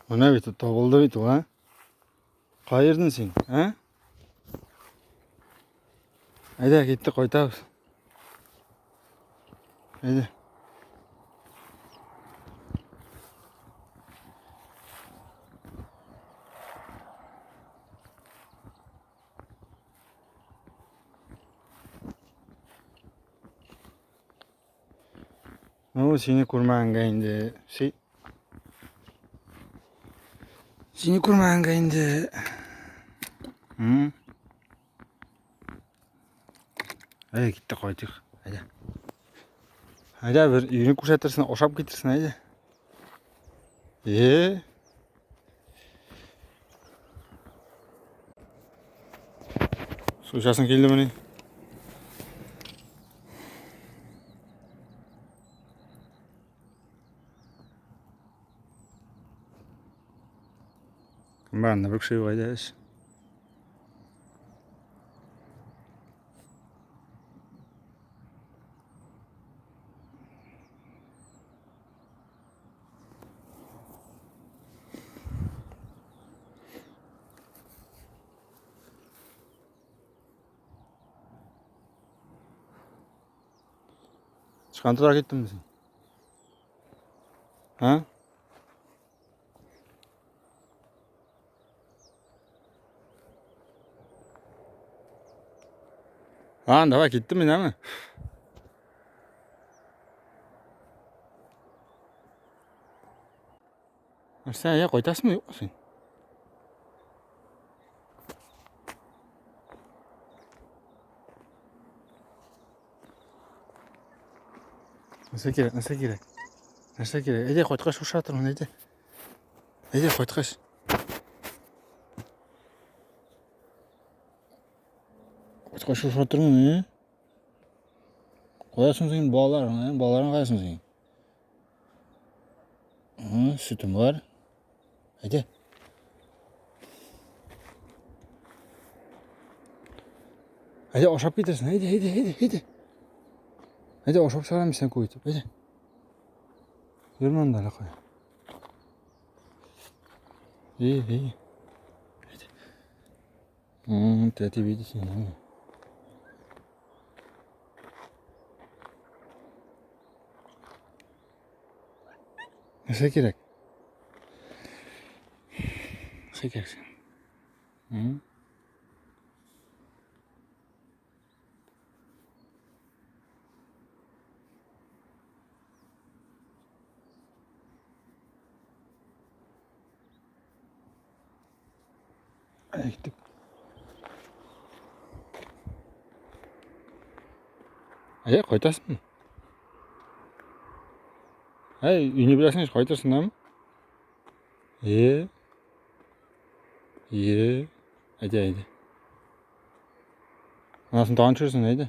Менә бит табылды бит ул, а? Каердың син, а? Әйдә, киттек, кайтабыз. Әйдә. Ну, сине күрмәгәнгә инде. Си. Сине күрмәгәнгә инде. М? Әйдә, киттек, кайтыйк. Әйдә. Әйдә, бер өйне күрсәтерсең, ашап китерсең, әйдә. Е. Су эчәсең килдемени? Бәрінде бір кіші қайда іш. Чыкан киттеңме син? А? А, давай киттеме, нәме? Нәрсә, я кайтасыңмы, юкмы син? Нәрсә кирәк, нәрсә кирәк? Нәрсә кирәк? Әйдә, кайткач шушы атырмын, әйдә. Әйдә, кайткач. Кайткач шушы атырмын, ә? Каясың син балаларың, ә? Балаларың каясың син? Сөтем бар. Әйдә. Әйдә, ашап китерсең. Әйдә, әйдә, әйдә, әйдә. Әйдә, ашап чыгарам сен күп итеп. Әйдә. Йөрмә анда әле кая. Эй, эй. Әйдә. Тәти бит син. Нәрсә кирәк? Нәрсә кирәк сиңа? Әйттек. Әй, кайтасыңмы? Әй, өйне беләсең, кайтырсың, әме? Е. Е. Әйдә, әйдә. Анасын тагын төшерсең, әйдә.